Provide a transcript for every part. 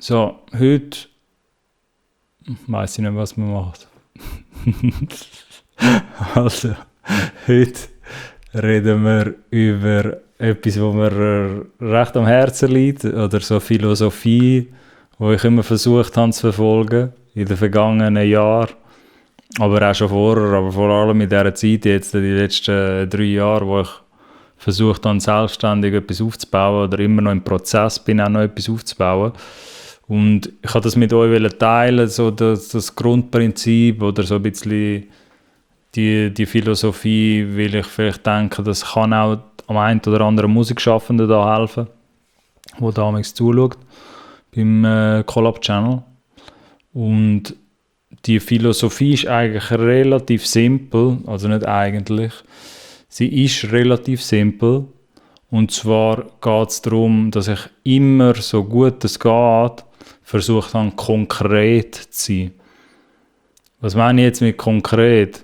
So, heute weiss ich nicht, was man macht. Also, heute reden wir über etwas, was mir recht am Herzen liegt, oder so Philosophie, die ich immer versucht habe zu verfolgen in den vergangenen Jahren, aber auch schon vorher, aber vor allem in dieser Zeit, jetzt die letzten 3 Jahre, wo ich versucht habe, selbstständig etwas aufzubauen oder immer noch im Prozess bin, auch noch etwas aufzubauen. Und ich wollte das mit euch teilen, so das Grundprinzip oder so ein bisschen die Philosophie, weil ich vielleicht denke, das kann auch am einen oder anderen Musikschaffenden da helfen, der damals zuschaut, beim Collab-Channel. Und die Philosophie ist eigentlich relativ simpel, also nicht eigentlich, sie ist relativ simpel. Und zwar geht es darum, dass ich immer, so gut es geht, versucht habe, konkret zu sein. Was meine ich jetzt mit konkret?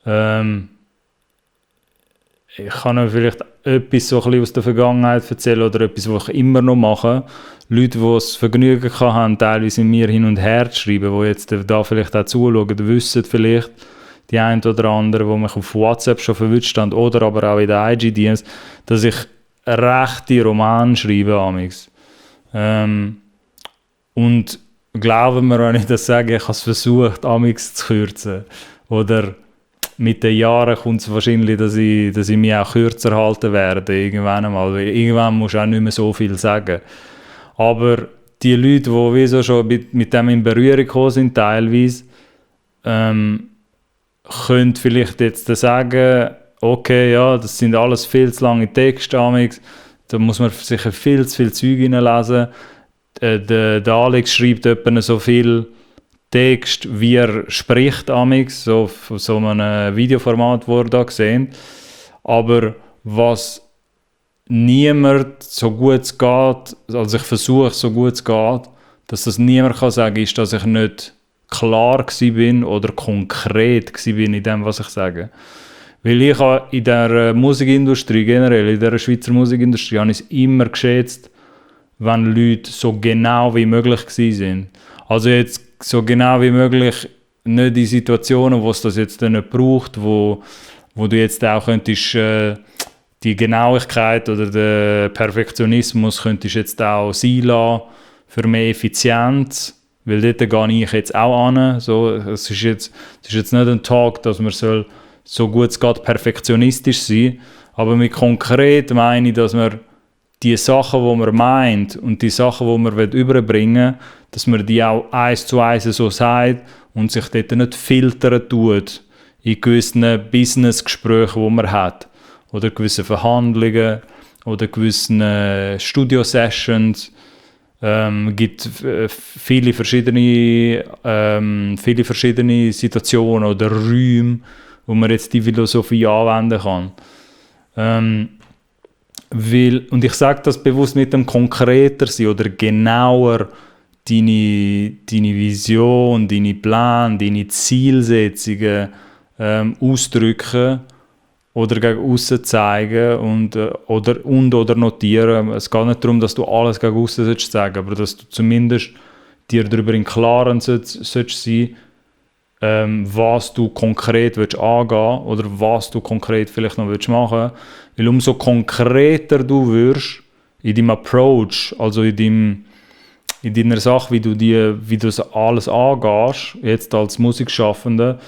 Ich kann euch vielleicht etwas so ein bisschen aus der Vergangenheit erzählen oder etwas, was ich immer noch mache. Leute, die das Vergnügen haben, teilweise in mir hin und her zu schreiben, die jetzt da vielleicht auch zuschauen, wissen vielleicht die einen oder anderen, die mich auf WhatsApp schon verwünscht haben oder aber auch in den IG-DMs, dass ich rechte Romane schreibe amigs. Und glauben wir, wenn ich das sage, ich habe es versucht, amigs zu kürzen. Oder mit den Jahren kommt es wahrscheinlich, dass ich mich auch kürzer halten werde, irgendwann einmal. Weil irgendwann musst du auch nicht mehr so viel sagen. Aber die Leute, die wieso schon mit dem in Berührung gekommen sind, teilweise, können vielleicht jetzt sagen, okay, ja, das sind alles viel zu lange Texte, amigs. Da muss man sicher viel zu viel Zeug hineinlesen. Der Alex schreibt etwa so viel Text, wie er spricht, amix, so von so einem Videoformat, wo ihr da seht. Aber was niemand so gut es geht, also ich versuche so gut es geht, dass das niemand kann sagen, ist, dass ich nicht klar bin oder konkret bin in dem, was ich sage. Weil ich habe in der Musikindustrie, generell in der Schweizer Musikindustrie, habe ich es immer geschätzt, wenn Leute so genau wie möglich sind. Also jetzt so genau wie möglich, nicht in Situationen, wo es das jetzt nicht braucht, wo du jetzt auch könntest, die Genauigkeit oder den Perfektionismus könntest jetzt auch sein lassen für mehr Effizienz, weil dort gehe ich jetzt auch an. So, es ist jetzt nicht ein Tag, dass man soll so gut es geht perfektionistisch sein, aber mit konkret meine ich, dass man die Sachen, die man meint und die Sachen, die man überbringen will, dass man die auch 1:1 so sagt und sich dort nicht filtern tut in gewissen Business-Gesprächen, die man hat. Oder gewissen Verhandlungen oder gewissen Studio-Sessions. Gibt viele verschiedene Situationen oder Räume, wo man jetzt die Philosophie anwenden kann. Und ich sage das bewusst mit dem konkreter sein oder genauer deine Vision, deine Pläne, deine Zielsetzungen ausdrücken oder gegen aussen zeigen oder notieren. Es geht nicht darum, dass du alles gegen aussen sagen, aber dass du zumindest dir darüber im Klaren sollst sein, was du konkret angehen willst oder was du konkret vielleicht noch machen willst. Weil umso konkreter du wirst in deinem Approach, also in deiner Sache, wie du das alles angehst, jetzt als Musikschaffender,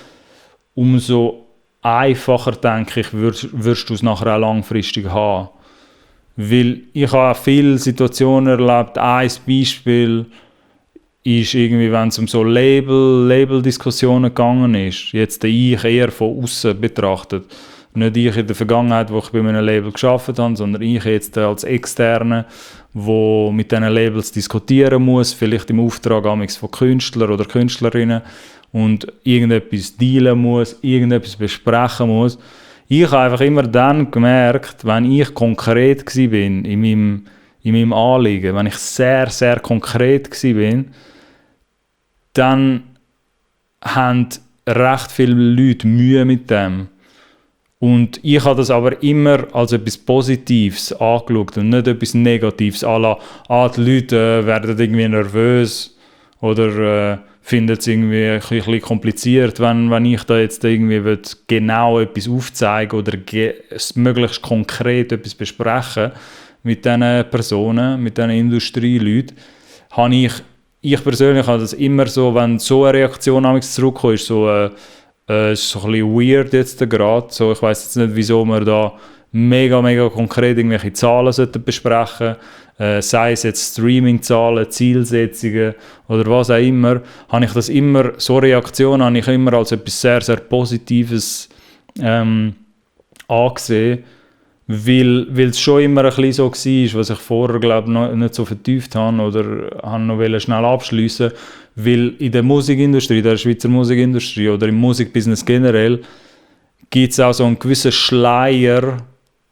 umso einfacher, denke ich, wirst du es nachher auch langfristig haben. Weil ich habe auch viele Situationen erlebt. Ein Beispiel ist irgendwie, wenn es um so Label-Diskussionen gegangen ist, jetzt ich eher von außen betrachtet. Nicht ich in der Vergangenheit, wo ich bei einem Label gearbeitet habe, sondern ich jetzt als Externe, der mit diesen Labels diskutieren muss, vielleicht im Auftrag von Künstlern oder Künstlerinnen und irgendetwas dealen muss, irgendetwas besprechen muss. Ich habe einfach immer dann gemerkt, wenn ich konkret war in meinem Anliegen, wenn ich sehr, sehr konkret war, dann haben recht viele Leute Mühe mit dem. Und ich habe das aber immer als etwas Positives angeschaut und nicht etwas Negatives. Die Leute werden irgendwie nervös oder finden es irgendwie ein bisschen kompliziert, wenn ich da jetzt irgendwie genau etwas aufzeigen oder möglichst konkret etwas besprechen mit diesen Personen, mit diesen Industrieleuten. Ich persönlich habe das immer so, wenn so eine Reaktion zurückkommt, ist ist so ein bisschen weird jetzt gerade. So, ich weiss jetzt nicht, wieso wir da mega, mega konkret irgendwelche Zahlen besprechen sollten. Sei es jetzt Streaming-Zahlen, Zielsetzungen oder was auch immer, habe ich das immer, so Reaktionen habe ich immer als etwas sehr, sehr Positives angesehen, weil es schon immer ein bisschen so war, was ich vorher glaube noch nicht so vertieft habe oder habe noch schnell abschliessen, weil in der Musikindustrie, der Schweizer Musikindustrie oder im Musikbusiness generell, gibt es auch so einen gewissen Schleier,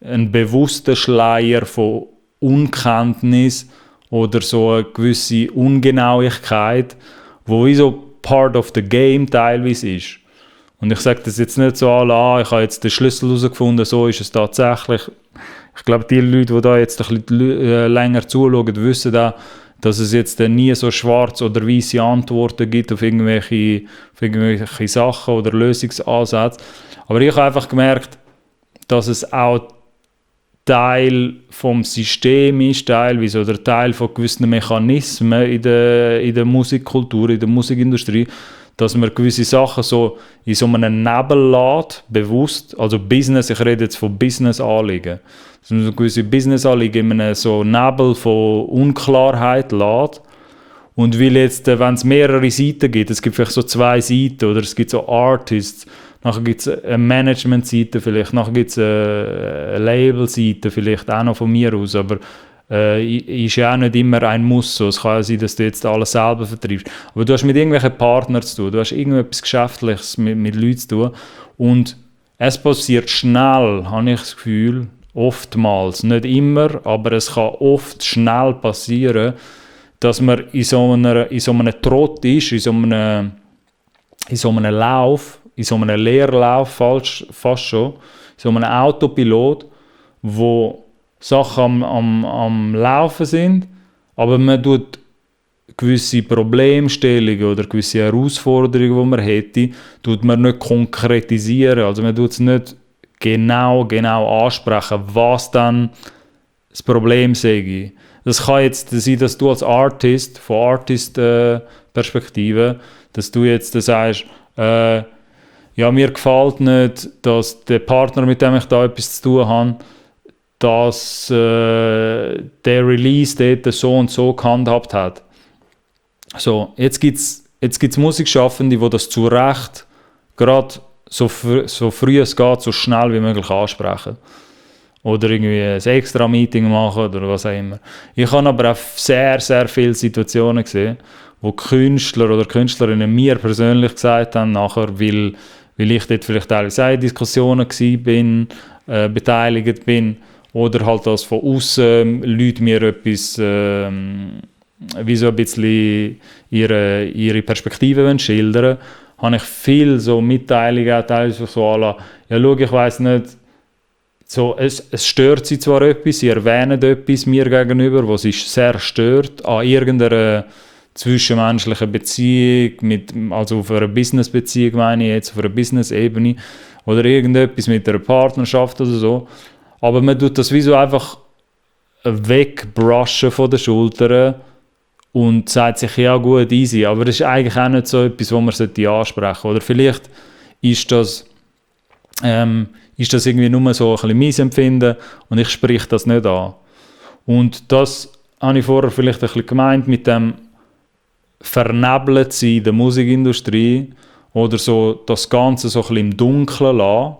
einen bewussten Schleier von Unkenntnis oder so eine gewisse Ungenauigkeit, wo wie so part of the game teilweise ist. Und ich sage das jetzt nicht so, ich habe jetzt den Schlüssel herausgefunden, so ist es tatsächlich. Ich glaube, die Leute, die da jetzt ein bisschen länger zuschauen, wissen auch, dass es jetzt nie so schwarz oder weiße Antworten gibt auf irgendwelche Sachen oder Lösungsansätze. Aber ich habe einfach gemerkt, dass es auch Teil vom System ist, teilweise, oder Teil von gewissen Mechanismen in der Musikkultur, in der Musikindustrie, dass man gewisse Sachen so in so einem Nebel lässt, bewusst, also Business, ich rede jetzt von Business-Anliegen, dass man so gewisse Business-Anliegen in einem so Nebel von Unklarheit lässt. Und weil jetzt, wenn es mehrere Seiten gibt, es gibt vielleicht so 2 Seiten, oder es gibt so Artists, nachher gibt es eine Management-Seite vielleicht, nachher gibt es eine Label-Seite vielleicht auch noch von mir aus, aber ist ja auch nicht immer ein Muss. So. Es kann ja sein, dass du jetzt alles selber vertreibst. Aber du hast mit irgendwelchen Partnern zu tun, du hast irgendetwas Geschäftliches mit Leuten zu tun und es passiert schnell, habe ich das Gefühl, oftmals, nicht immer, aber es kann oft schnell passieren, dass man in so einem Trott ist, in so einem Lauf, in so einem Leerlauf fast schon, in so einem Autopilot, wo Sachen am Laufen sind, aber man tut gewisse Problemstellungen oder gewisse Herausforderungen, die man hätte, tut man nicht konkretisieren. Also man tut es nicht genau ansprechen, was dann das Problem sei. Das kann jetzt sein, dass du als Artist, von Artist-Perspektive, dass du jetzt sagst, ja, mir gefällt nicht, dass der Partner, mit dem ich da etwas zu tun habe, dass der Release dort so und so gehandhabt hat. So, jetzt gibt's Musikschaffende, die das zu Recht gerade so früh es geht, so schnell wie möglich ansprechen. Oder irgendwie ein extra Meeting machen oder was auch immer. Ich habe aber auch sehr, sehr viele Situationen gesehen, wo Künstler oder Künstlerinnen mir persönlich gesagt haben, nachher, weil ich dort vielleicht teilweise auch in Diskussionen bin, beteiligt bin, oder halt als von außen Leute mir etwas, wie so ein bisschen ihre Perspektive schildern, habe ich viel so Mitteilungen, teilweise so ja schau, ich weiss nicht, so, es stört sie zwar etwas, sie erwähnen etwas mir gegenüber, was sie sehr stört, an irgendeiner zwischenmenschlichen Beziehung, also auf einer Business-Beziehung meine ich jetzt, auf einer Business-Ebene, oder irgendetwas mit einer Partnerschaft oder so. Aber man tut das wie so einfach wegbrushen von den Schultern und sagt sich, ja gut, easy. Aber das ist eigentlich auch nicht so etwas, was man ansprechen sollte. Oder vielleicht ist das irgendwie nur so ein bisschen mein Empfinden und ich spreche das nicht an. Und das habe ich vorher vielleicht ein bisschen gemeint mit dem vernebelt sein in der Musikindustrie oder so das Ganze so ein bisschen im Dunkeln lassen.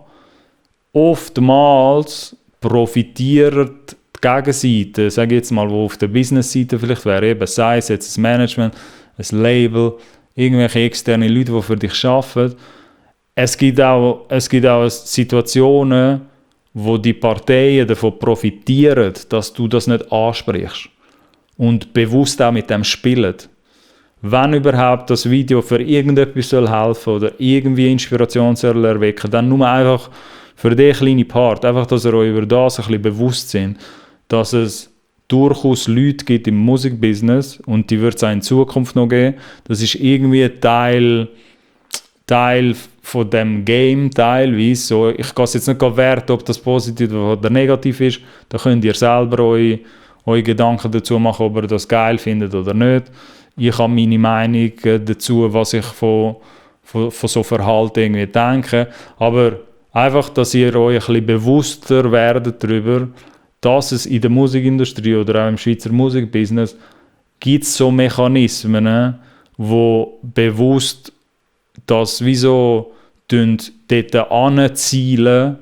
Oftmals profitiert die Gegenseite, sage ich jetzt mal, wo auf der Business-Seite vielleicht wäre, eben sei es jetzt ein Management, ein Label, irgendwelche externe Leute, die für dich arbeiten. Es gibt auch Situationen, wo die Parteien davon profitieren, dass du das nicht ansprichst und bewusst auch mit dem spielen. Wenn überhaupt das Video für irgendetwas helfen soll oder irgendwie Inspiration soll erwecken, dann nur einfach für den kleinen Part, einfach, dass ihr euch über das ein bisschen bewusst seid, dass es durchaus Leute gibt im Musikbusiness und die wird es auch in Zukunft noch geben. Das ist irgendwie ein Teil von dem Game teilweise. So, ich kann es jetzt nicht werten, ob das positiv oder negativ ist. Da könnt ihr selber eure Gedanken dazu machen, ob ihr das geil findet oder nicht. Ich habe meine Meinung dazu, was ich von so Verhalten irgendwie denke. Aber einfach, dass ihr euch ein bisschen bewusster werdet darüber, dass es in der Musikindustrie oder auch im Schweizer Musikbusiness gibt so Mechanismen, wo bewusst das wieso dort anzielen,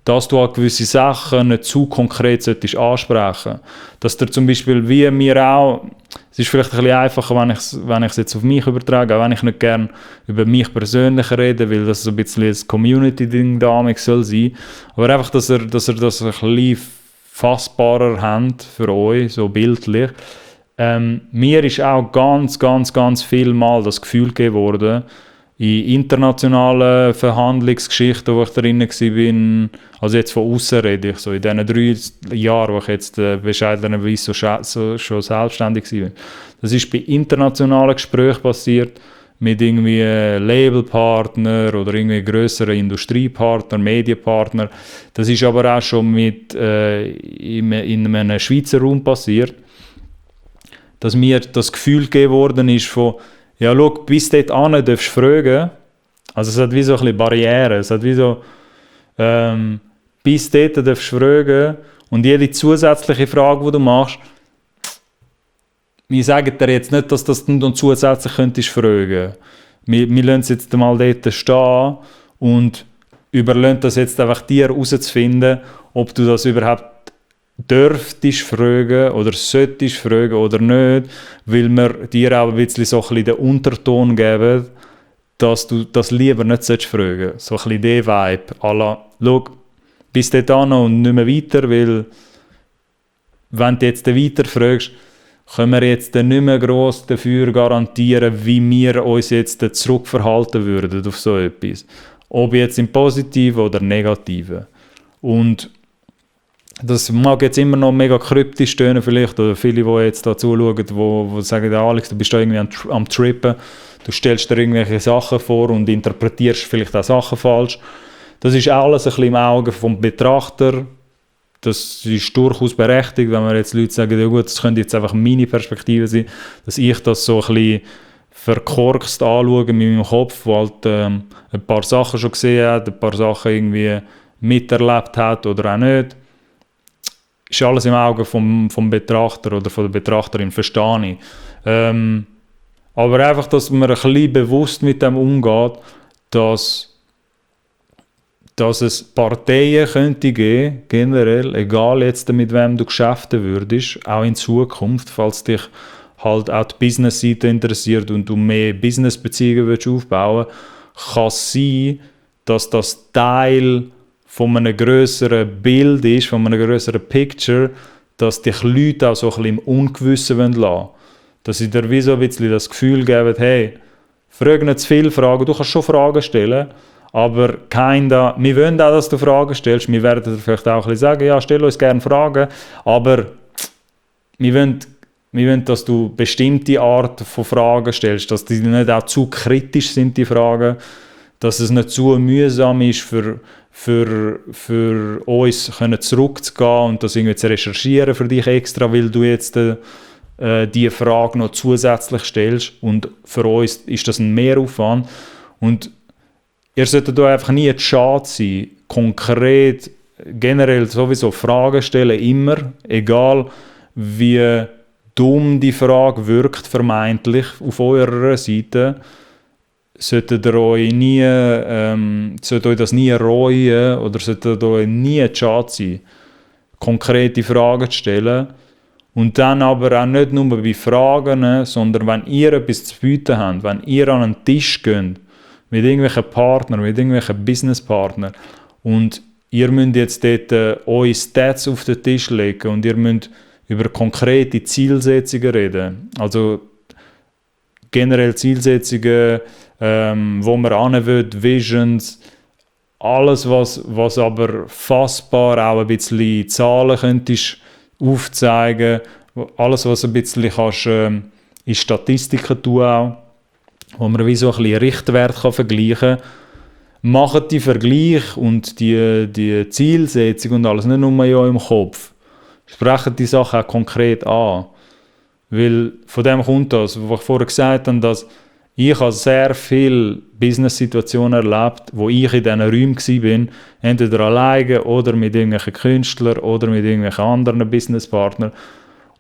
dass du an gewisse Sachen nicht zu konkret solltest ansprechen. Dass du zum Beispiel, wie mir auch, es ist vielleicht ein bisschen einfacher, wenn ich es jetzt auf mich übertrage, auch wenn ich nicht gerne über mich persönlich rede, weil das so ein bisschen ein Community-Ding damals soll sein. Aber einfach, dass ihr das ein bisschen fassbarer habt für euch, so bildlich. Mir ist auch ganz viel Mal das Gefühl gegeben worden, in internationalen Verhandlungsgeschichten, wo ich drin war, also jetzt von außen rede ich, so in diesen 3 Jahren, wo ich jetzt bescheidenerweise schon selbstständig war. Das ist bei internationalen Gesprächen passiert, mit irgendwie Labelpartner oder irgendwie grösseren Industriepartner, Medienpartner. Das ist aber auch schon in einem Schweizer Raum passiert, dass mir das Gefühl gegeben worden ist von, ja, schau, bis dort an darfst du fragen. Also es hat wie so ein bisschen Barrieren. Es hat wie so, bis dort darfst du fragen und jede zusätzliche Frage, die du machst, wir sagen dir jetzt nicht, dass das noch zusätzlich könntest fragen. Wir lassen es jetzt mal dort stehen und überlassen das jetzt einfach dir herauszufinden, ob du das überhaupt dürftest fragen oder solltest fragen oder nicht, weil wir dir auch ein bisschen so ein bisschen den Unterton geben, dass du das lieber nicht fragen solltest. So ein bisschen der Vibe, à la, schau, bis dahin und nicht mehr weiter, weil wenn du jetzt weiter fragst, können wir jetzt nicht mehr gross dafür garantieren, wie wir uns jetzt zurückverhalten würden auf so etwas. Ob jetzt im Positiven oder Negativen. Und das mag jetzt immer noch mega kryptisch tönen vielleicht, oder viele, die jetzt da zuschauen, die sagen, Alex, du bist da irgendwie am Trippen, du stellst dir irgendwelche Sachen vor und interpretierst vielleicht auch Sachen falsch. Das ist alles ein bisschen im Auge vom Betrachter. Das ist durchaus berechtigt, wenn wir jetzt Leute sagen, ja gut, das könnte jetzt einfach meine Perspektive sein, dass ich das so ein bisschen verkorkst anschaue mit meinem Kopf, wo halt ein paar Sachen schon gesehen hat, ein paar Sachen irgendwie miterlebt hat oder auch nicht. Ist alles im Auge vom Betrachter oder von der Betrachterin, verstehe ich. Aber einfach, dass man ein bisschen bewusst mit dem umgeht, dass es Parteien könnte geben, generell, egal jetzt mit wem du geschäften würdest, auch in Zukunft, falls dich halt auch die Business-Seite interessiert und du mehr Business-Beziehungen aufbauen willst, kann es sein, dass das Teil von einem grösseren Bild ist, von einem grösseren Picture, dass dich Leute auch so ein bisschen im Ungewissen lassen wollen. Dass sie dir wie so ein bisschen das Gefühl geben, hey, frag nicht zu viele Fragen, du kannst schon Fragen stellen, aber wir wollen auch, dass du Fragen stellst, wir werden dir vielleicht auch ein bisschen sagen, ja, stell uns gerne Fragen, aber wir wollen, dass du bestimmte Art von Fragen stellst, dass die nicht auch zu kritisch sind, die Fragen, dass es nicht zu mühsam ist für uns zurückzugehen und das irgendwie zu recherchieren für dich extra, weil du jetzt die Frage noch zusätzlich stellst und für uns ist das ein Mehraufwand und ihr solltet da einfach nie schade sein, konkret, generell sowieso Fragen stellen, immer, egal wie dumm die Frage wirkt, vermeintlich auf eurer Seite, solltet euch das nie reuen oder solltet euch nie schade sein, konkrete Fragen zu stellen. Und dann aber auch nicht nur bei Fragen, sondern wenn ihr etwas zu bieten habt, wenn ihr an einen Tisch geht, mit irgendwelchen Partnern, mit irgendwelchen Businesspartnern und ihr müsst jetzt dort eure Stats auf den Tisch legen und ihr müsst über konkrete Zielsetzungen reden. Also generell Zielsetzungen, wo man hin will, Visions, alles, was aber fassbar auch ein bisschen Zahlen könntest aufzeigen, alles, was ein bisschen kannst, in Statistiken tun auch, wo man wie so ein bisschen Richtwert kann vergleichen kann. Macht die Vergleich und die Zielsetzung und alles nicht nur in eurem Kopf. Sprechen die Sachen auch konkret an. Weil von dem kommt das, was ich vorher gesagt habe, dass ich habe sehr viele Business-Situationen erlebt, wo ich in diesen Räumen war, entweder alleine oder mit irgendwelchen Künstlern oder mit irgendwelchen anderen Businesspartnern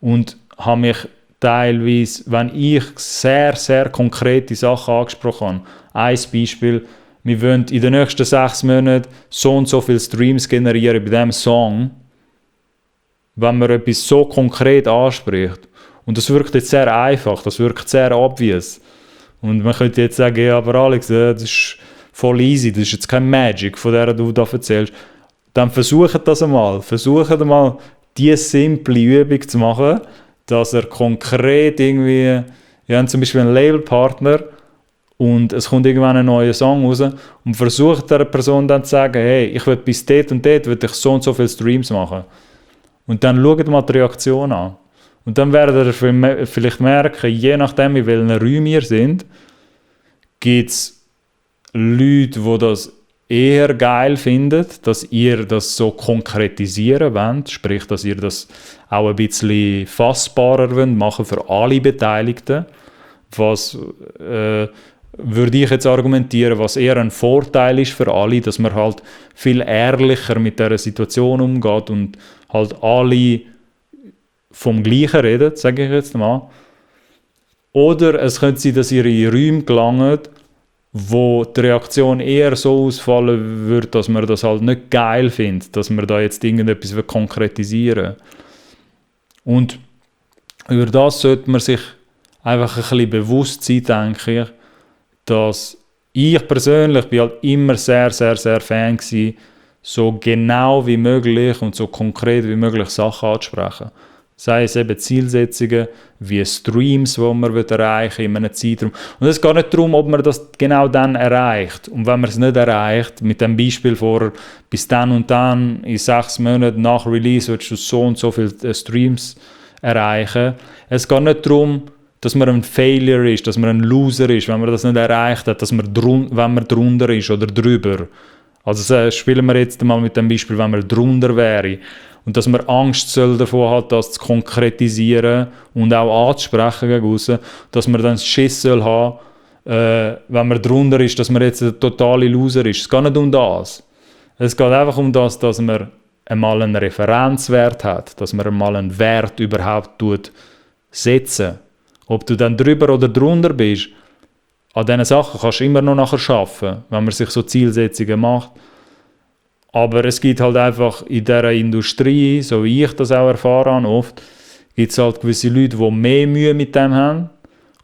und habe mich teilweise, wenn ich sehr, sehr konkrete Sachen angesprochen habe, ein Beispiel, wir wollen in den nächsten 6 Monaten so und so viele Streams generieren bei diesem Song, wenn man etwas so konkret anspricht. Und das wirkt jetzt sehr einfach, das wirkt sehr obvious. Und man könnte jetzt sagen, ja, aber Alex, das ist voll easy, das ist jetzt kein Magic, von der du da erzählst. Dann versucht das einmal. Versucht einmal, diese simple Übung zu machen, dass er konkret irgendwie, wir haben zum Beispiel einen Labelpartner und es kommt irgendwann ein neuer Song raus und versucht der Person dann zu sagen, hey, ich will bis dort und dort will ich so und so viele Streams machen. Und dann schaut mal die Reaktion an. Und dann werdet ihr vielleicht merken, je nachdem, in welchen Räumen ihr seid, gibt es Leute, die das eher geil finden, dass ihr das so konkretisieren wollt, sprich, dass ihr das auch ein bisschen fassbarer wollt, machen für alle Beteiligten. Was würde ich jetzt argumentieren, was eher ein Vorteil ist für alle, dass man halt viel ehrlicher mit dieser Situation umgeht und halt alle vom Gleichen reden, sage ich jetzt mal. Oder es könnte sein, dass ihr in Räume gelangt, wo die Reaktion eher so ausfallen würde, dass man das halt nicht geil findet, dass man da jetzt irgendetwas konkretisieren will. Und über das sollte man sich einfach ein bisschen bewusst sein, denke ich, dass ich persönlich bin halt immer sehr, sehr, sehr Fan gewesen, so genau wie möglich und so konkret wie möglich Sachen anzusprechen. Sei es eben Zielsetzungen, wie Streams, die man erreichen will in einem Zeitraum. Und es geht nicht darum, ob man das genau dann erreicht. Und wenn man es nicht erreicht, mit dem Beispiel vor, bis dann und dann, in 6 Monaten nach Release, willst du so und so viele Streams erreichen. Es geht nicht darum, dass man ein Failure ist, dass man ein Loser ist, wenn man das nicht erreicht hat, dass man wenn man drunter ist oder drüber. Also spielen wir jetzt mal mit dem Beispiel, wenn man drunter wäre. Und dass man Angst soll davon hat, das zu konkretisieren und auch anzusprechen gegen aussen, dass man dann Schiss soll haben, wenn man drunter ist, dass man jetzt ein totaler Loser ist. Es geht nicht um das. Es geht einfach um das, dass man einmal einen Referenzwert hat, dass man einmal einen Wert überhaupt setzen. Ob du dann drüber oder drunter bist, an diesen Sachen kannst du immer noch nachher arbeiten, wenn man sich so Zielsetzungen macht. Aber es gibt halt einfach in dieser Industrie, so wie ich das auch erfahren habe, oft, gibt es halt gewisse Leute, die mehr Mühe mit dem haben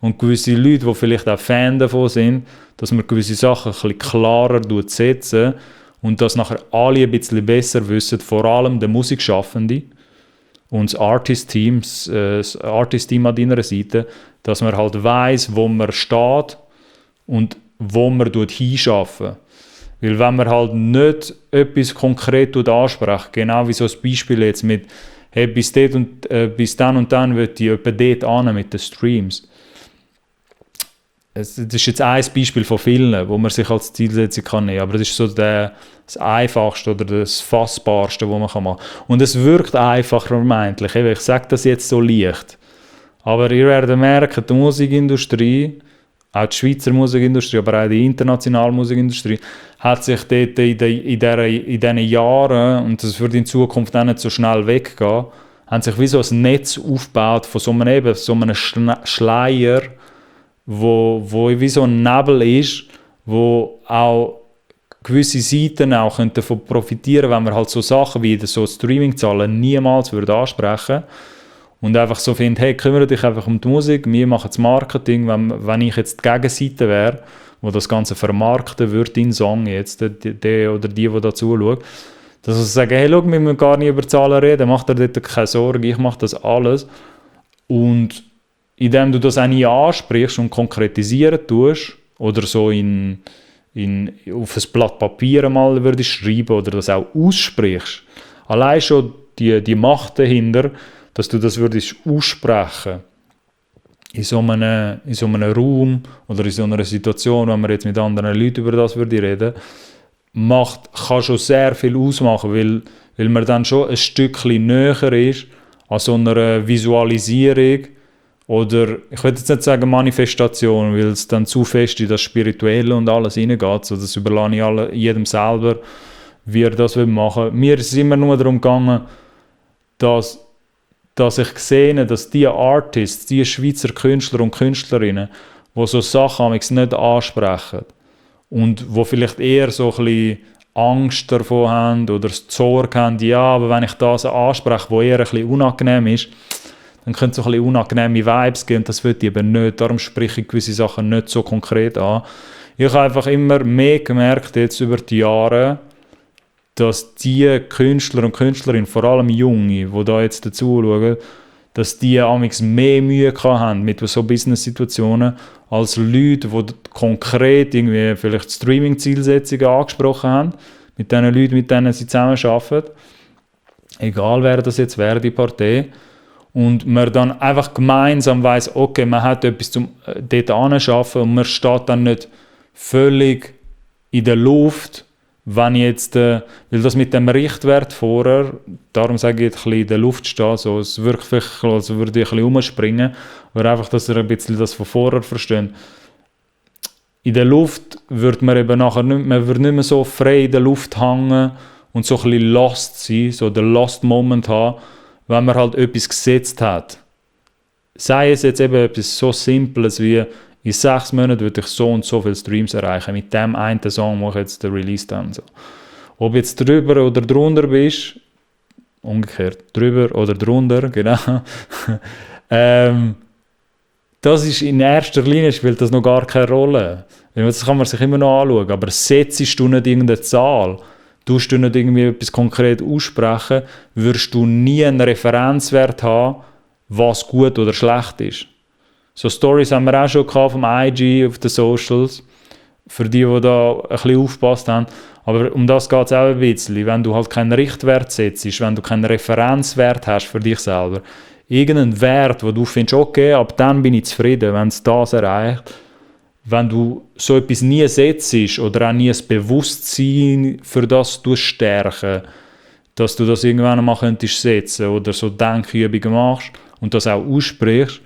und gewisse Leute, die vielleicht auch Fan davon sind, dass man gewisse Sachen ein bisschen klarer setzen und dass nachher alle ein bisschen besser wissen, vor allem der Musikschaffende und das Artist-Team an deiner Seite, dass man halt weiss, wo man steht und wo man hinschaffen. Weil wenn man halt nicht etwas konkret anspricht, genau wie so ein Beispiel jetzt mit hey, bis dann und dann wird ich etwa dort an mit den Streams. Das ist jetzt ein Beispiel von vielen, wo man sich als Zielsetzung kann nehmen kann, aber das ist so das Einfachste oder das Fassbarste, was man machen kann. Und es wirkt einfacher vermeintlich. Ich sage das jetzt so leicht. Aber ihr werdet merken, die Musikindustrie, auch die Schweizer Musikindustrie, aber auch die internationale Musikindustrie, hat sich dort in diesen Jahren, und das wird in Zukunft auch nicht so schnell weggehen, haben sich wie so ein Netz aufgebaut von so einem Schleier, wo wie so ein Nebel ist, wo auch gewisse Seiten auch davon profitieren, wenn man halt so Sachen wie so Streaming-Zahlen niemals ansprechen würde. Und einfach so findet, hey, kümmere dich einfach um die Musik, wir machen das Marketing, wenn ich jetzt die Gegenseite wäre, wo das Ganze vermarkten würde, deinen Song jetzt, der oder die da zuschaut, dass sie sagen, hey, schau, wir müssen gar nicht über Zahlen reden, mach dir dort keine Sorge, ich mache das alles. Und indem du das auch nie ansprichst und konkretisieren tust, oder so in auf ein Blatt Papier mal würdest schreiben oder das auch aussprichst. Allein schon die Macht dahinter, dass du das würdest aussprechen in so einem Raum oder in so einer Situation, wenn man jetzt mit anderen Leuten über das würde reden, kann schon sehr viel ausmachen, weil man dann schon ein Stückchen näher ist an so einer Visualisierung oder, ich will jetzt nicht sagen Manifestation, weil es dann zu fest in das Spirituelle und alles reingeht, so das überlasse ich jedem selber, wie er das machen will. Mir ist es immer nur darum gegangen, dass ich sehe, dass die Artists, die Schweizer Künstler und Künstlerinnen, die so Sachen nicht ansprechen und wo vielleicht eher so ein bisschen Angst davon haben oder Sorge haben, ja, aber wenn ich das anspreche, was eher ein bisschen unangenehm ist, dann können es so ein bisschen unangenehme Vibes geben, das will ich eben nicht, darum spreche ich gewisse Sachen nicht so konkret an. Ich habe einfach immer mehr gemerkt, jetzt über die Jahre, dass die Künstler und Künstlerinnen, vor allem Junge, die da jetzt dazu schauen, dass die amigs mehr Mühe haben mit so Business-Situationen als Leute, die konkret irgendwie vielleicht Streaming-Zielsetzungen angesprochen haben, mit den Leuten, mit denen sie zusammenarbeiten. Egal wer das jetzt wäre, die Partei. Und man dann einfach gemeinsam weiss, okay, man hat etwas zum dort anschaffen und man steht dann nicht völlig in der Luft, wenn jetzt, weil das mit dem Richtwert vorher, darum sage ich jetzt ein bisschen in der Luft stehen, so, es wirkt vielleicht, also würde ich ein bisschen rumspringen, aber einfach, dass ihr ein bisschen das von vorher versteht. In der Luft wird man eben nachher nicht, man wird nicht mehr so frei in der Luft hängen und so ein bisschen lost sein, so den Lost Moment haben, wenn man halt etwas gesetzt hat. Sei es jetzt eben etwas so Simples wie in 6 Monaten würde ich so und so viele Streams erreichen, mit dem einen Song, wo ich jetzt den Release dann so. Ob jetzt drüber oder drunter bist, umgekehrt, drüber oder drunter, genau, das ist in erster Linie spielt das noch gar keine Rolle. Das kann man sich immer noch anschauen, aber setzt du nicht irgendeine Zahl, tust du nicht irgendwie etwas konkret aussprechen, wirst du nie einen Referenzwert haben, was gut oder schlecht ist. So Stories haben wir auch schon gehabt vom IG auf den Socials, für die da ein bisschen aufgepasst haben. Aber um das geht es auch ein bisschen. Wenn du halt keinen Richtwert setzt, wenn du keinen Referenzwert hast für dich selber, irgendeinen Wert, wo du findest, okay, ab dann bin ich zufrieden, wenn es das erreicht. Wenn du so etwas nie setzt oder auch nie das Bewusstsein für das du stärken, dass du das irgendwann einmal könntest setzen oder so Denkübungen machst und das auch aussprichst,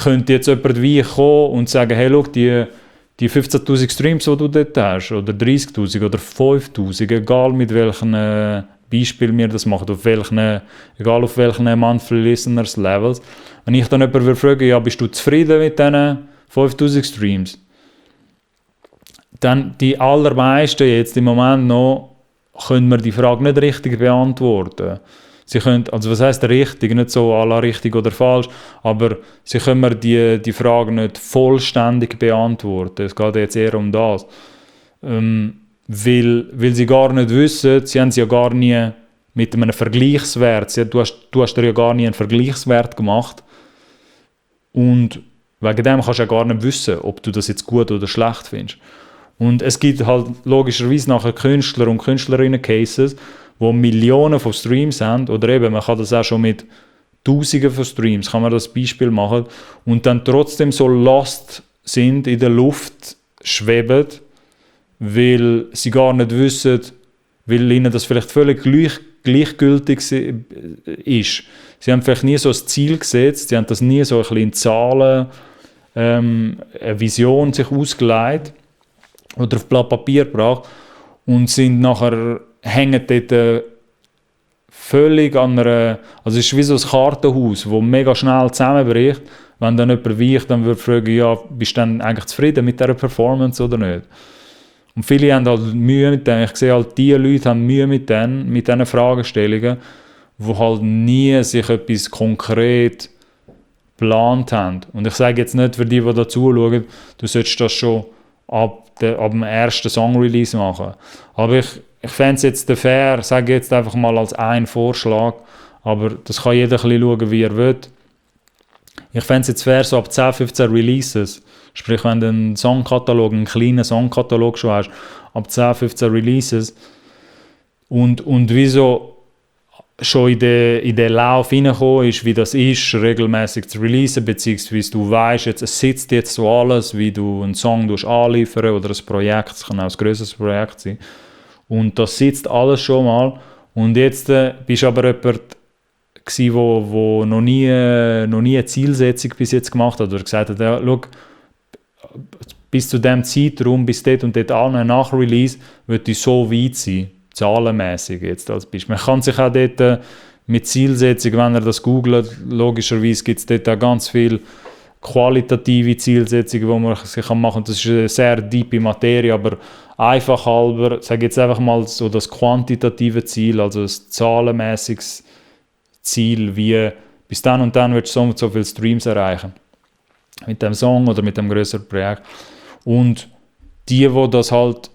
könnte jetzt jemand wie kommen und sagen, hey, schau, die 15'000 Streams, die du dort hast, oder 30'000 oder 5'000, egal mit welchen Beispiel wir das machen, egal auf welchen Monthly Listeners Levels, wenn ich dann jemanden würde fragen, ja, bist du zufrieden mit diesen 5'000 Streams? Dann die allermeisten jetzt im Moment noch, können wir die Frage nicht richtig beantworten. Sie können, also was heisst richtig, nicht so à la richtig oder falsch, aber sie können mir die Frage nicht vollständig beantworten. Es geht jetzt eher um das. Weil sie gar nicht wissen, sie haben es ja gar nie mit einem Vergleichswert, du hast dir ja gar nie einen Vergleichswert gemacht und wegen dem kannst du ja gar nicht wissen, ob du das jetzt gut oder schlecht findest. Und es gibt halt logischerweise nachher Künstler und Künstlerinnen-Cases, die Millionen von Streams haben, oder eben, man kann das auch schon mit Tausenden von Streams, kann man das Beispiel machen, und dann trotzdem so lost sind, in der Luft schweben, weil sie gar nicht wissen, weil ihnen das vielleicht völlig gleichgültig ist. Sie haben vielleicht nie so ein Ziel gesetzt, sie haben das nie so ein bisschen in Zahlen, eine Vision sich ausgelegt oder auf Blatt Papier gebracht und sind nachher hängen dort völlig an einer, also es ist wie so ein Kartenhaus, das mega schnell zusammenbricht. Wenn dann jemand wie ich dann würde fragen, ja, bist du dann eigentlich zufrieden mit dieser Performance oder nicht? Und viele haben halt Mühe mit denen. Ich sehe halt, diese Leute haben Mühe mit diesen Fragestellungen, die halt nie sich etwas konkret geplant haben. Und ich sage jetzt nicht für die da zuschauen, du solltest das schon ab dem ersten Song-Release machen. Aber ich fände es jetzt fair, sage jetzt einfach mal als einen Vorschlag, aber das kann jeder ein bisschen schauen, wie er will. Ich fände es jetzt fair, so ab 10, 15 Releases, sprich wenn du einen Songkatalog, einen kleinen Songkatalog schon hast, ab 10, 15 Releases und wieso schon in den Lauf reingekommen ist, wie das ist, regelmäßig zu releasen, beziehungsweise du weißt, es sitzt jetzt so alles, wie du einen Song anliefern oder ein Projekt, es kann auch ein grösseres Projekt sein. Und das sitzt alles schon mal. Und jetzt bist du aber jemand gewesen, wo noch nie eine Zielsetzung bis jetzt gemacht hat, oder gesagt hat, ja, schau, bis zu diesem Zeitraum, bis dort und dort an, nach Release, wird ich so weit sein. Zahlenmäßig jetzt als Beispiel. Man kann sich auch dort mit Zielsetzung, wenn ihr das googelt, logischerweise gibt es dort auch ganz viele qualitative Zielsetzungen, die man sich machen kann. Das ist eine sehr tiefe Materie, aber einfach halber, sage jetzt einfach mal so das quantitative Ziel, also ein zahlenmäßiges Ziel, wie bis dann und dann willst du so und so viele Streams erreichen. Mit dem Song oder mit dem größeren Projekt. Und die das halt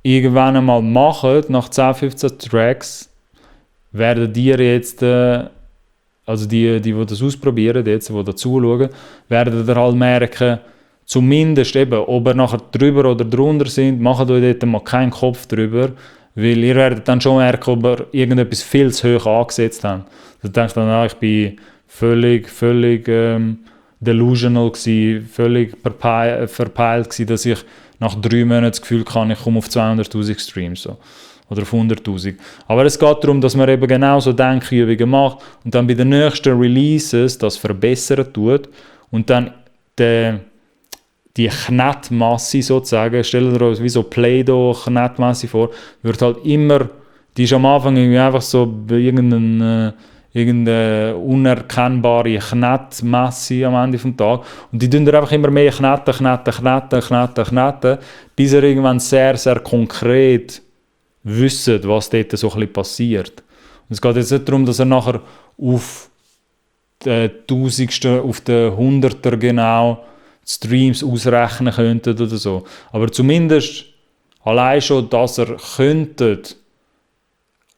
irgendwann einmal machen, nach 10, 15 Tracks, werden die jetzt, also die das ausprobieren, die da zuschauen, werden dann halt merken, zumindest eben, ob ihr nachher drüber oder drunter sind, macht euch dort mal keinen Kopf drüber, weil ihr werdet dann schon merken, ob ihr irgendetwas viel zu hoch angesetzt habt. Also denkt dann, ich bin völlig delusional gewesen, völlig verpeilt gewesen, dass ich nach 3 Monaten das Gefühl habe, ich komme auf 200'000 Streams so. Oder auf 100'000. Aber es geht darum, dass man eben genau so Denkübungen macht und dann bei den nächsten Releases das verbessern tut und dann die Knettmasse sozusagen, stellt ihr euch wie so Play-Doh-Knettmasse vor, wird halt immer, die ist am Anfang irgendwie einfach so irgendeine unerkennbare Knettmasse am Ende des Tages. Und die tun einfach immer mehr kneten, bis ihr irgendwann sehr, sehr konkret wisst, was dort so ein bisschen passiert. Und es geht jetzt nicht darum, dass ihr nachher auf den Tausendsten, auf den Hunderter genau Streams ausrechnen könntet oder so. Aber zumindest allein schon, dass ihr könntet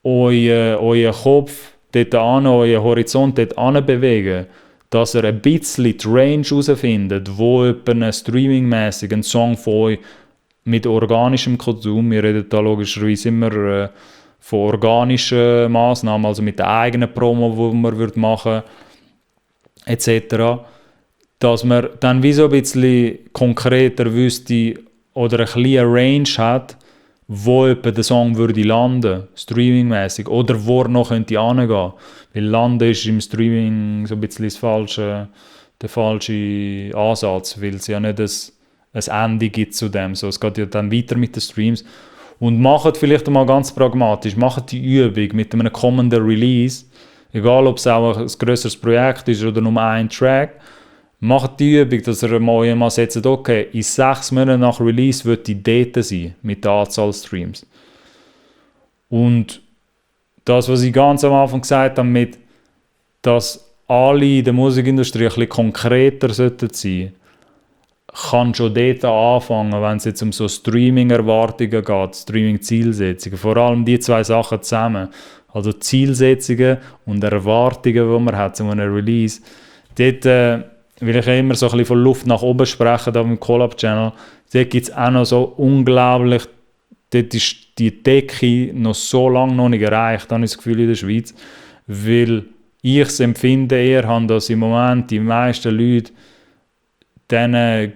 euren Kopf dort an, euren Horizont dort an bewegen, dass ihr ein bisschen die Range herausfindet, wo ein streamingmäßig ein Song von euch mit organischem Konsum, wir reden da logischerweise immer von organischen Massnahmen, also mit der eigenen Promo, die man machen würde, etc., dass man dann wie so ein bisschen konkreter wüsste oder ein bisschen eine Range hat, wo etwa der Song würde landen, streamingmäßig, oder wo er noch könnte hingehen. Weil landen ist im Streaming so ein bisschen der falsche Ansatz, weil es ja nicht ein Ende gibt zu dem. So, es geht ja dann weiter mit den Streams. Und macht vielleicht einmal ganz pragmatisch, macht die Übung mit einem kommenden Release, egal ob es auch ein grösseres Projekt ist oder nur ein Track, macht die Übung, dass ihr mal setzt, okay, in 6 Monaten nach Release wird die dort sein, mit der Anzahl Streams. Und das, was ich ganz am Anfang gesagt habe, mit, dass alle in der Musikindustrie ein bisschen konkreter sein sollten, kann schon dort anfangen, wenn es jetzt um so Streaming-Erwartungen geht, Streaming-Zielsetzungen. Vor allem die 2 Sachen zusammen. Also Zielsetzungen und Erwartungen, die man hat zu einem Release. Dort will ich immer so ein bisschen von Luft nach oben sprechen, da im Collab-Channel. Dort gibt es auch noch so unglaublich, dort ist die Decke noch so lange noch nicht erreicht, habe ich das Gefühl in der Schweiz, weil ich es empfinde eher habe, dass im Moment die meisten Leute denen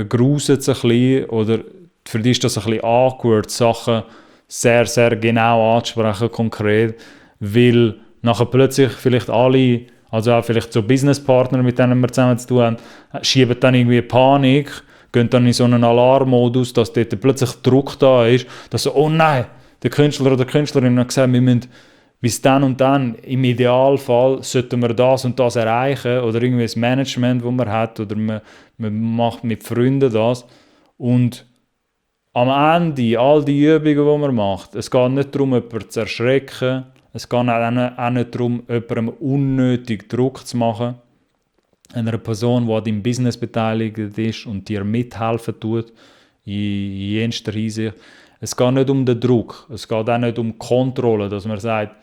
grusen es ein bisschen, oder für die ist das ein bisschen awkward, Sachen sehr, sehr genau anzusprechen, konkret, weil nachher plötzlich vielleicht alle, also auch vielleicht so Businesspartner, mit denen wir zusammen zu tun haben, schieben dann irgendwie Panik, gehen dann in so einen Alarmmodus, dass dort plötzlich Druck da ist, dass so, oh nein, der Künstler oder die Künstlerin hat gesagt, wir müssen bis dann und dann, im Idealfall, sollten wir das und das erreichen, oder irgendwie das Management, das man hat, oder man macht mit Freunden das. Und am Ende, all die Übungen, die man macht, es geht nicht darum, jemanden zu erschrecken, es geht auch nicht darum, jemandem unnötig Druck zu machen, einer Person, die an deinem Business beteiligt ist und dir mithelfen tut, in jenster Hinsicht. Es geht nicht um den Druck, es geht auch nicht um Kontrolle, dass man sagt,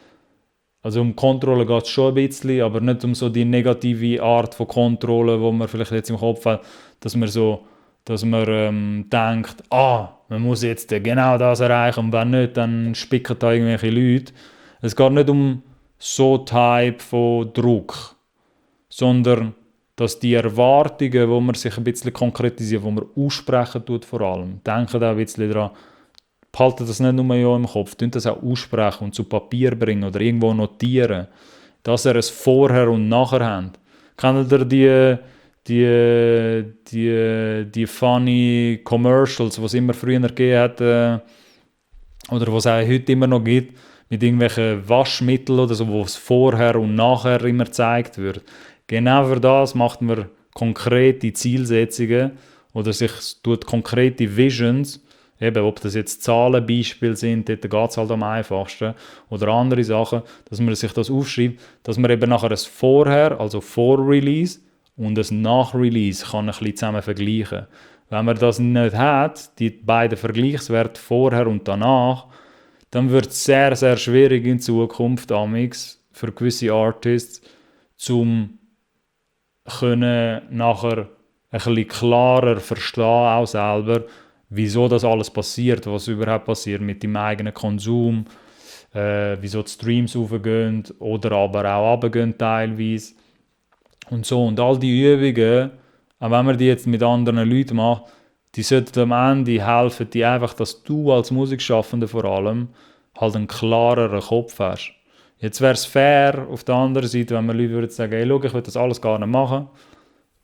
Also um Kontrolle geht es schon ein bisschen, aber nicht um so die negative Art von Kontrolle, wo man vielleicht jetzt im Kopf hat, dass man so, dass man denkt, man muss jetzt genau das erreichen und wenn nicht, dann spicken da irgendwelche Leute. Es geht nicht um so Type von Druck, sondern dass die Erwartungen, wo man sich ein bisschen konkretisiert, wo man aussprechen tut vor allem, denken da ein bisschen dran, behalten das nicht nur ja im Kopf, tun das auch aussprechen und zu Papier bringen oder irgendwo notieren, dass ihr es vorher und nachher habt. Kennt ihr die funny Commercials, die es immer früher gegeben hat, oder was es auch heute immer noch gibt, mit irgendwelchen Waschmitteln oder so, wo es vorher und nachher immer gezeigt wird. Genau für das macht man konkrete Zielsetzungen oder sich tut konkrete Visions, eben, ob das jetzt Zahlenbeispiele sind, dort geht es halt am einfachsten, oder andere Sachen, dass man sich das aufschreibt, dass man eben nachher ein Vorher, also Vor-Release und ein Nach-Release kann ein bisschen zusammen vergleichen. Wenn man das nicht hat, die beiden Vergleichswerte vorher und danach, dann wird es sehr, sehr schwierig in Zukunft amix für gewisse Artists, zum können nachher ein bisschen klarer verstehen, auch selber, wieso das alles passiert, was überhaupt passiert mit dem eigenen Konsum, wieso die Streams aufgehen oder aber auch runtergehen teilweise und so. Und all die Übungen, auch wenn man die jetzt mit anderen Leuten macht, die sollten am Ende helfen, die einfach, dass du als Musikschaffender vor allem halt einen klareren Kopf hast. Jetzt wäre es fair auf der anderen Seite, wenn man Leute würden sagen, hey, schau, ich will das alles gar nicht machen.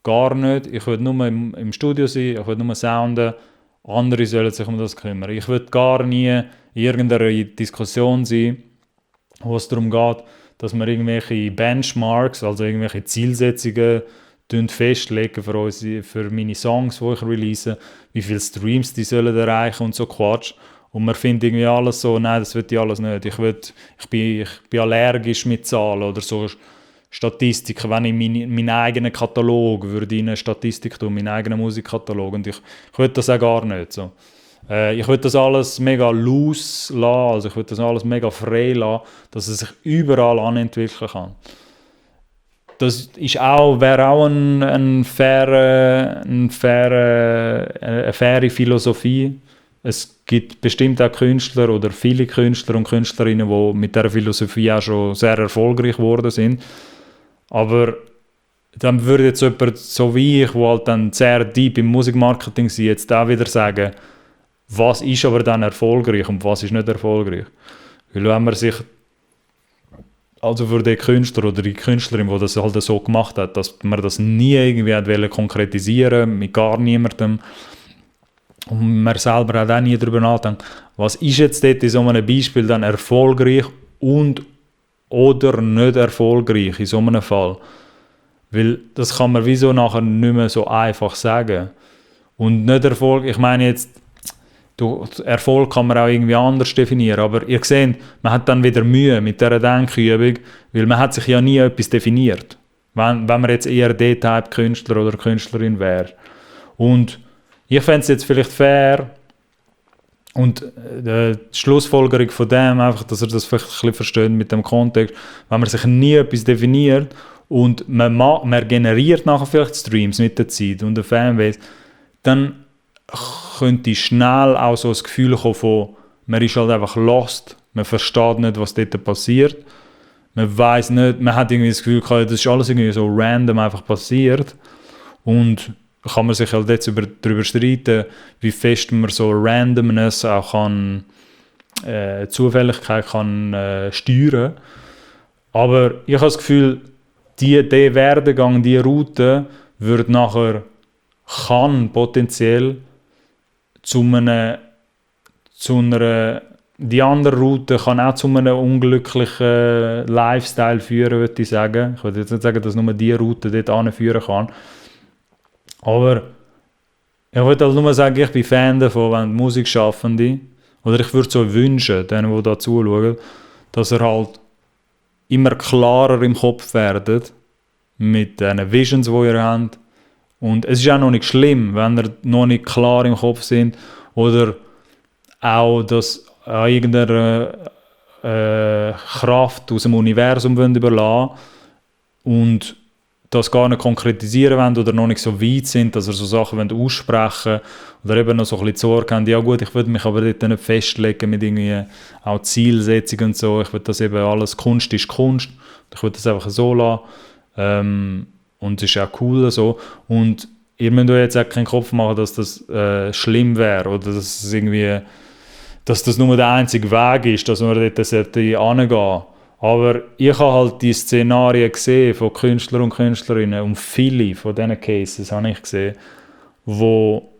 Gar nicht. Ich will nur im Studio sein, ich will nur sounden. Andere sollen sich um das kümmern. Ich will gar nie in irgendeiner Diskussion sein, wo es darum geht, dass wir irgendwelche Benchmarks, also irgendwelche Zielsetzungen festlegen für meine Songs, die ich release, wie viele Streams die sollen erreichen und so Quatsch. Und man findet irgendwie alles so, nein, das will ich alles nicht. Ich bin allergisch mit Zahlen oder so Statistiken. Wenn ich meinen eigenen Katalog würde in eine Statistik tun, meinen eigenen Musikkatalog. Und ich will das auch gar nicht. So. Ich will das alles mega loose lassen, also ich will das alles mega frei lassen, dass es sich überall anentwickeln kann. Das wäre auch eine faire Philosophie. Es gibt bestimmt auch Künstler oder viele Künstler und Künstlerinnen, die mit dieser Philosophie auch schon sehr erfolgreich geworden sind. Aber dann würde jetzt jemand so wie ich, der halt dann sehr deep im Musikmarketing ist, jetzt auch wieder sagen, was ist aber dann erfolgreich und was ist nicht erfolgreich. Weil wenn man sich, also für den Künstler oder die Künstlerin, die das halt so gemacht hat, dass man das nie irgendwie konkretisieren mit gar niemandem, und man selber hat auch nie darüber nachdenkt, was ist jetzt dort in so einem Beispiel dann erfolgreich und oder nicht erfolgreich in so einem Fall. Weil das kann man wieso nachher nicht mehr so einfach sagen. Und nicht Erfolg, ich meine jetzt, Erfolg kann man auch irgendwie anders definieren, aber ihr seht, man hat dann wieder Mühe mit dieser Denkübung, weil man hat sich ja nie etwas definiert. Wenn man jetzt eher D-Type-Künstler oder Künstlerin wäre. Und ich fände es jetzt vielleicht fair und die Schlussfolgerung von dem, einfach, dass er das vielleicht ein bisschen versteht mit dem Kontext, wenn man sich nie etwas definiert und man generiert nachher vielleicht Streams mit der Zeit und der Fanbase, dann könnte schnell auch so das Gefühl kommen von, man ist halt einfach lost, man versteht nicht, was dort passiert, man weiß nicht, man hat irgendwie das Gefühl, das ist alles irgendwie so random einfach passiert und kann man sich halt jetzt darüber streiten, wie fest man so Randomness auch kann, Zufälligkeit kann steuern. Aber ich habe das Gefühl, der Werdegang, diese Route wird nachher, kann potenziell die andere Route kann auch zu einem unglücklichen Lifestyle führen, würde ich sagen. Ich würde jetzt nicht sagen, dass nur diese Route dort anführen kann. Aber ich würde halt nur sagen, ich bin Fan davon, wenn Musikschaffende, oder ich würde so wünschen, denen, die da zuschauen, dass er halt immer klarer im Kopf werden mit den Visions, die ihr habt. Und es ist auch noch nicht schlimm, wenn ihr noch nicht klar im Kopf sind oder auch, dass an irgendeiner Kraft aus dem Universum überlassen und das gar nicht konkretisieren wollen oder noch nicht so weit sind, dass sie so Sachen aussprechen wollen oder eben noch so ein bisschen Sorge haben, ja gut, ich würde mich aber dort nicht festlegen mit irgendwie auch Zielsetzungen und so, ich würde das eben alles, Kunst ist Kunst, ich würde das einfach so lassen und es ist auch cool so und ihr müsst euch jetzt auch keinen Kopf machen, dass das schlimm wäre oder dass es irgendwie, dass das nur der einzige Weg ist, dass man dort hingehen sollte. Aber ich habe halt die Szenarien gesehen von Künstlern und Künstlerinnen und viele von diesen Cases habe ich gesehen, wo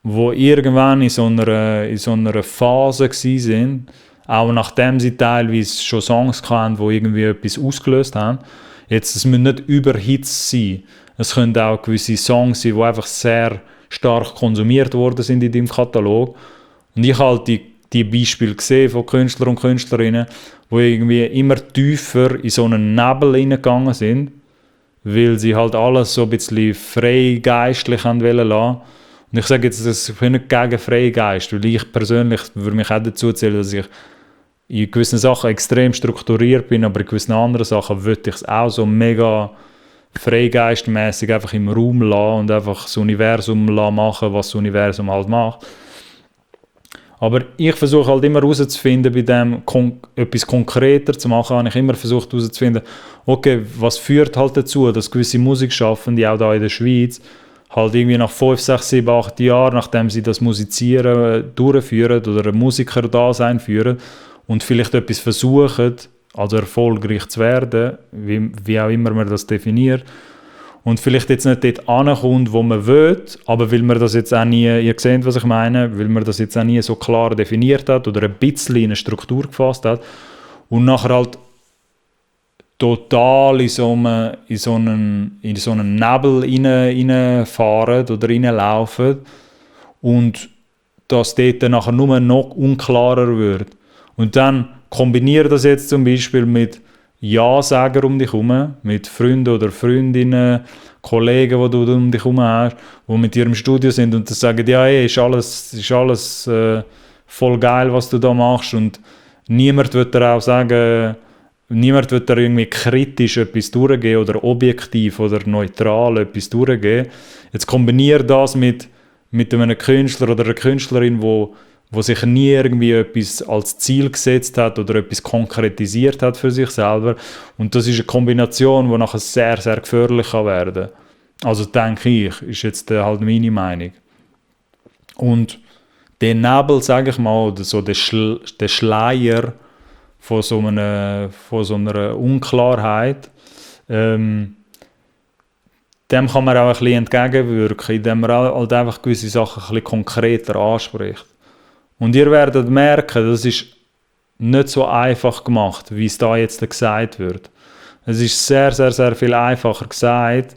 irgendwann in so einer Phase waren, auch nachdem sie teilweise schon Songs hatten, die irgendwie etwas ausgelöst haben. Jetzt, es müssen nicht Überhits sein. Es können auch gewisse Songs sein, die einfach sehr stark konsumiert worden sind in deinem Katalog. Und ich habe halt die Beispiele gesehen von Künstlern und Künstlerinnen, die irgendwie immer tiefer in so einen Nebel hineingegangen sind, weil sie halt alles so ein bisschen freigeistlich lassen wollten. Und ich sage jetzt, ich bin nicht gegen Freigeist, weil ich persönlich würde mich auch dazu zählen, dass ich in gewissen Sachen extrem strukturiert bin, aber in gewissen anderen Sachen würde ich es auch so mega freigeistmäßig einfach im Raum lassen und einfach das Universum machen, was das Universum halt macht. Aber ich versuche halt immer herauszufinden, bei dem etwas konkreter zu machen, habe ich immer versucht herauszufinden, okay, was führt halt dazu, dass gewisse Musikschaffende, auch da in der Schweiz, halt irgendwie nach 5, 6, 7, 8 Jahren, nachdem sie das Musizieren durchführen oder ein Musiker-Dasein führen und vielleicht etwas versuchen, also erfolgreich zu werden, wie auch immer man das definiert, und vielleicht jetzt nicht dort ankommt, wo man will, aber weil man das jetzt auch nie, ihr seht, was ich meine, weil man das jetzt auch nie so klar definiert hat oder ein bisschen in eine Struktur gefasst hat und nachher halt total in so einen Nebel reinfahren oder reinlaufen und dass dort nachher nur noch unklarer wird. Und dann kombiniere das jetzt zum Beispiel mit Ja-Sager um dich herum, mit Freunden oder Freundinnen, Kollegen, die du um dich herum hast, die mit dir im Studio sind und das sagen, ja, ist alles voll geil, was du da machst und niemand wird dir auch sagen, niemand wird dir irgendwie kritisch etwas durchgeben oder objektiv oder neutral etwas durchgeben. Jetzt kombiniere das mit einem Künstler oder einer Künstlerin, wo sich nie irgendwie etwas als Ziel gesetzt hat oder etwas konkretisiert hat für sich selber. Und das ist eine Kombination, die nachher sehr, sehr gefährlich werden kann. Also denke ich, ist jetzt halt meine Meinung. Und der Nebel, sage ich mal, oder so der Schleier von so einer Unklarheit, dem kann man auch ein bisschen entgegenwirken, indem man halt einfach gewisse Sachen ein bisschen konkreter anspricht. Und ihr werdet merken, das ist nicht so einfach gemacht, wie es da jetzt gesagt wird. Es ist sehr, sehr, sehr viel einfacher gesagt,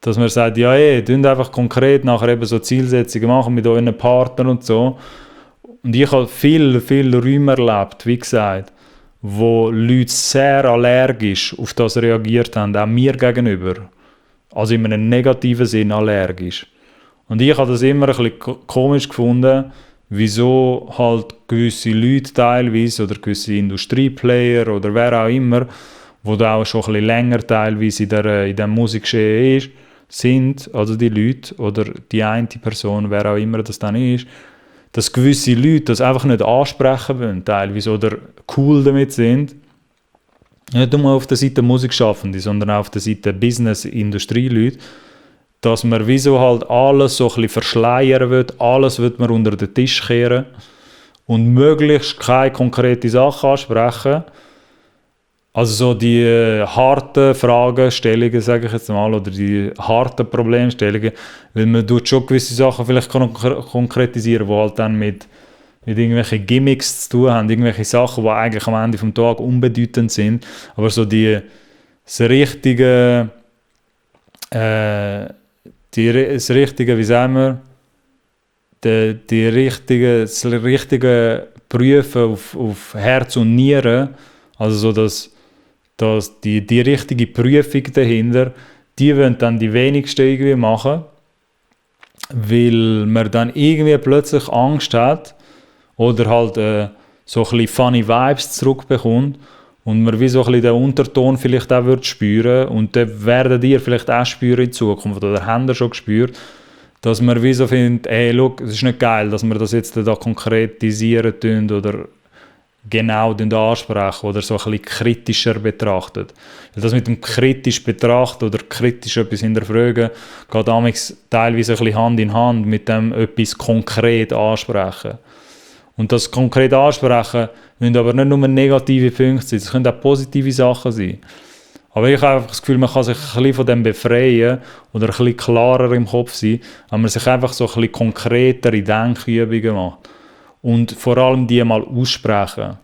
dass man sagt, ja, tun einfach konkret nachher eben so Zielsetzungen machen mit euren Partnern und so. Und ich habe viel, viel Räume erlebt, wie gesagt, wo Leute sehr allergisch auf das reagiert haben, auch mir gegenüber. Also in einem negativen Sinn allergisch. Und ich habe das immer ein bisschen komisch gefunden, wieso halt gewisse Leute teilweise oder gewisse Industrieplayer oder wer auch immer, wo da auch schon ein bisschen länger teilweise in diesem Musikgeschehen sind, also die Leute oder die eine Person, wer auch immer das dann ist, dass gewisse Leute das einfach nicht ansprechen wollen teilweise oder cool damit sind. Nicht nur auf der Seite Musikschaffende, sondern auch auf der Seite Business-Industrie-Leute, dass man wieso halt alles so ein bisschen verschleiern will, alles wird man unter den Tisch kehren und möglichst keine konkrete Sachen ansprechen. Also so die harten Fragestellungen, sage ich jetzt mal, oder die harten Problemstellungen, weil man tut schon gewisse Sachen vielleicht konkretisieren, die halt dann mit irgendwelchen Gimmicks zu tun haben, irgendwelche Sachen, die eigentlich am Ende des Tages unbedeutend sind, aber so das richtige, wie sagen wir, das richtige Prüfen auf Herz und Nieren, also so dass die richtige Prüfung dahinter, die wollen dann die wenigsten irgendwie machen, weil man dann irgendwie plötzlich Angst hat oder halt so ein bisschen funny Vibes zurückbekommt und man wie so ein bisschen den Unterton vielleicht auch wird spüren und dann werdet ihr vielleicht auch spüren in Zukunft oder habt ihr schon gespürt, dass man wie so findet, ey, look, es ist nicht geil, dass wir das jetzt da konkretisieren tun oder genau ansprechen oder so ein bisschen kritischer betrachtet. Weil das mit dem kritisch betrachten oder kritisch etwas hinterfragen geht teilweise ein bisschen Hand in Hand mit dem etwas konkret ansprechen. Und das konkret ansprechen müssen aber nicht nur negative Punkte sein, es können auch positive Sachen sein. Aber ich habe einfach das Gefühl, man kann sich ein bisschen von dem befreien oder ein bisschen klarer im Kopf sein, wenn man sich einfach so ein bisschen konkretere Denkübungen macht. Und vor allem die mal aussprechen.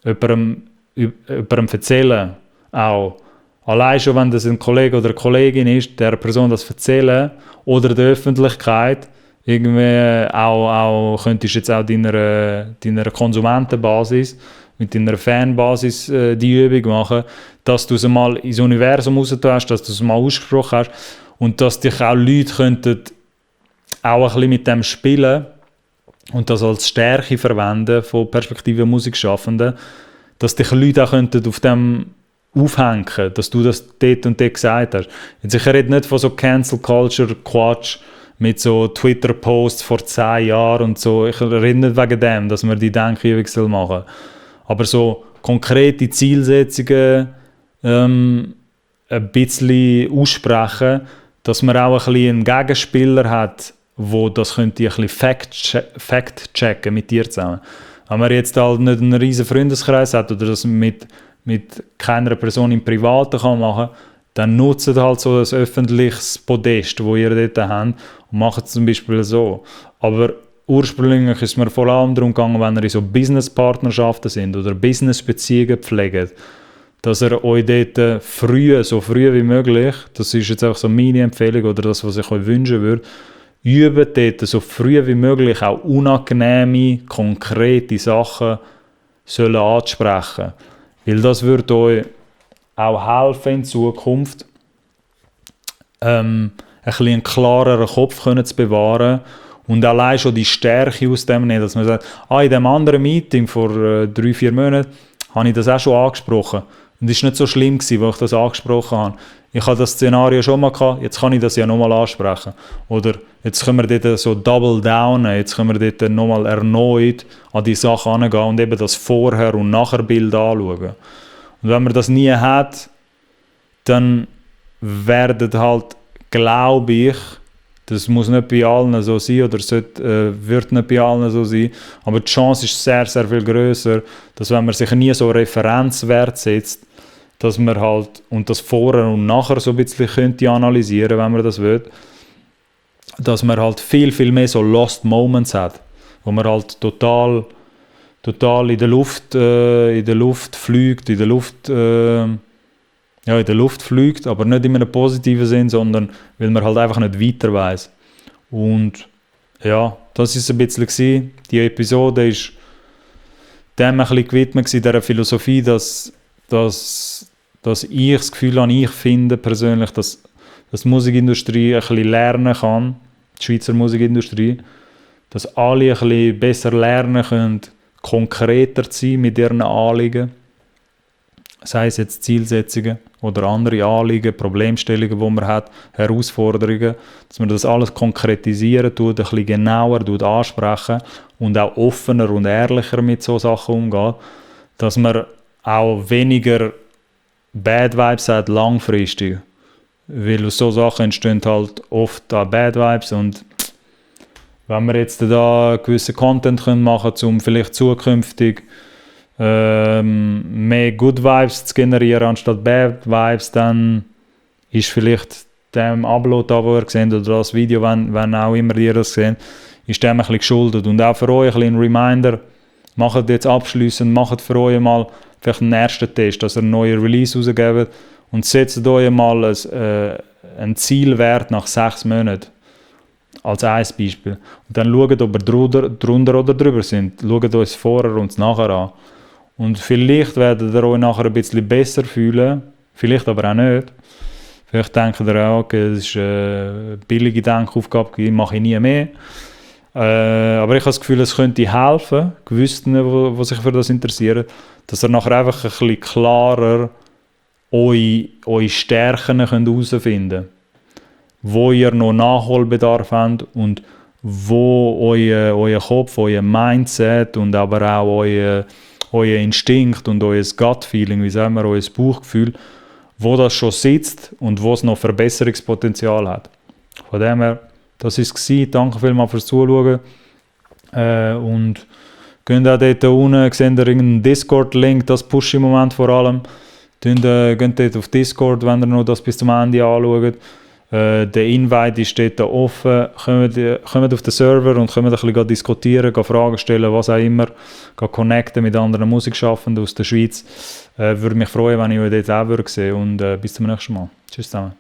Jemandem erzählen. Auch. Allein schon, wenn das ein Kollege oder eine Kollegin ist, der Person das erzählen oder der Öffentlichkeit, irgendwie auch könntest du jetzt auch deiner Konsumentenbasis, mit deiner Fanbasis die Übung machen, dass du es mal ins Universum rauslässt, dass du es mal ausgesprochen hast und dass dich auch Leute könnten auch ein bisschen mit dem spielen und das als Stärke verwenden von Perspektive Musikschaffenden, dass dich Leute auch könnten auf dem aufhängen, dass du das dort und dort gesagt hast. Jetzt, ich rede nicht von so Cancel Culture Quatsch mit so Twitter-Posts vor 10 Jahren und so. Ich rede nicht wegen dem, dass man die Denkübung machen soll. Aber so konkrete Zielsetzungen ein bisschen aussprechen, dass man auch ein bisschen einen Gegenspieler hat, wo das könnte ein bisschen fact-checken mit dir zusammen. Wenn man jetzt halt nicht einen riesen Freundeskreis hat oder das mit keiner Person im Privaten kann machen, dann nutzt halt so ein öffentliches Podest, das ihr dort habt und macht es zum Beispiel so. Aber ursprünglich ist es mir vor allem darum gegangen, wenn ihr in so Businesspartnerschaften sind oder Businessbeziehungen pflegt, dass ihr euch dort so früh wie möglich, das ist jetzt auch so meine Empfehlung oder das, was ich euch wünschen würde, übt dort so früh wie möglich auch unangenehme, konkrete Sachen sollen ansprechen. Weil das würde euch auch helfen in Zukunft, ein bisschen einen klareren Kopf zu bewahren und allein schon die Stärke aus dem nehmen, dass man sagt, in diesem anderen Meeting vor 3-4 Monaten habe ich das auch schon angesprochen. Und es war nicht so schlimm, als ich das angesprochen habe. Ich habe das Szenario schon mal gehabt, jetzt kann ich das ja nochmal ansprechen. Oder jetzt können wir dort so double downen, jetzt können wir dort nochmal erneut an die Sache herangehen und eben das Vorher- und Nachher-Bild anschauen. Und wenn man das nie hat, dann werden halt, glaube ich, das muss nicht bei allen so sein oder wird nicht bei allen so sein, aber die Chance ist sehr, sehr viel grösser, dass wenn man sich nie so Referenzwert setzt, dass man halt, und das Vorher und Nachher so ein bisschen könnte analysieren, wenn man das will, dass man halt viel, viel mehr so Lost Moments hat, wo man halt total in der Luft fliegt, in der Luft fliegt, aber nicht in einem positiven Sinn, sondern weil man halt einfach nicht weiter weiss. Und ja, das war es ein bisschen gewesen. Die Episode ist dem ein bisschen gewidmet gewesen, dieser Philosophie, dass ich das Gefühl habe, ich finde persönlich, dass die Musikindustrie ein bisschen lernen kann, die Schweizer Musikindustrie, dass alle ein bisschen besser lernen können, konkreter zu sein mit ihren Anliegen, sei es jetzt Zielsetzungen oder andere Anliegen, Problemstellungen, die man hat, Herausforderungen, dass man das alles konkretisieren tut, ein bisschen genauer ansprechen und auch offener und ehrlicher mit so Sachen umgeht, dass man auch weniger Bad Vibes hat langfristig, weil aus so Sachen entstehen halt oft auch Bad Vibes und wenn wir jetzt da gewissen Content machen können, um vielleicht zukünftig mehr Good Vibes zu generieren anstatt Bad Vibes, dann ist vielleicht dem Upload da, wo ihr seht, oder das Video, wenn auch immer ihr das seht, ist dem ein bisschen geschuldet. Und auch für euch ein bisschen ein Reminder, macht jetzt abschliessend, macht für euch mal vielleicht einen ersten Test, dass ihr einen neuen Release rausgebt und setzt euch mal einen Zielwert nach 6 Monaten. Als ein Beispiel. Und dann schaut, ob ihr drunter oder drüber sind. Schaut euch das Vorher und das Nachher an. Und vielleicht werdet ihr euch nachher ein bisschen besser fühlen, vielleicht aber auch nicht. Vielleicht denkt ihr auch, okay, das ist eine billige Denkaufgabe, mache ich nie mehr. Aber ich habe das Gefühl, es könnte helfen, gewissen, die sich für das interessieren, dass ihr nachher einfach ein bisschen klarer eure Stärken herausfinden könnt, wo ihr noch Nachholbedarf habt und wo euer Kopf, euer Mindset und aber auch euer Instinkt und euer Gut-Feeling, wie sagen wir, euer Bauchgefühl, wo das schon sitzt und wo es noch Verbesserungspotenzial hat. Von dem her, das war es. Danke vielmals fürs Zuschauen. Und geht auch dort unten, seht ihr irgendeinen Discord-Link, das pusht im Moment vor allem. Geht dort auf Discord, wenn ihr noch das bis zum Ende anschaut. Der Invite ist dort offen. Kommt auf den Server und kommt ein bisschen diskutieren, Fragen stellen, was auch immer. Connecten mit anderen Musikschaffenden aus der Schweiz. Würde mich freuen, wenn ich euch dort auch sehen würde. Und bis zum nächsten Mal. Tschüss zusammen.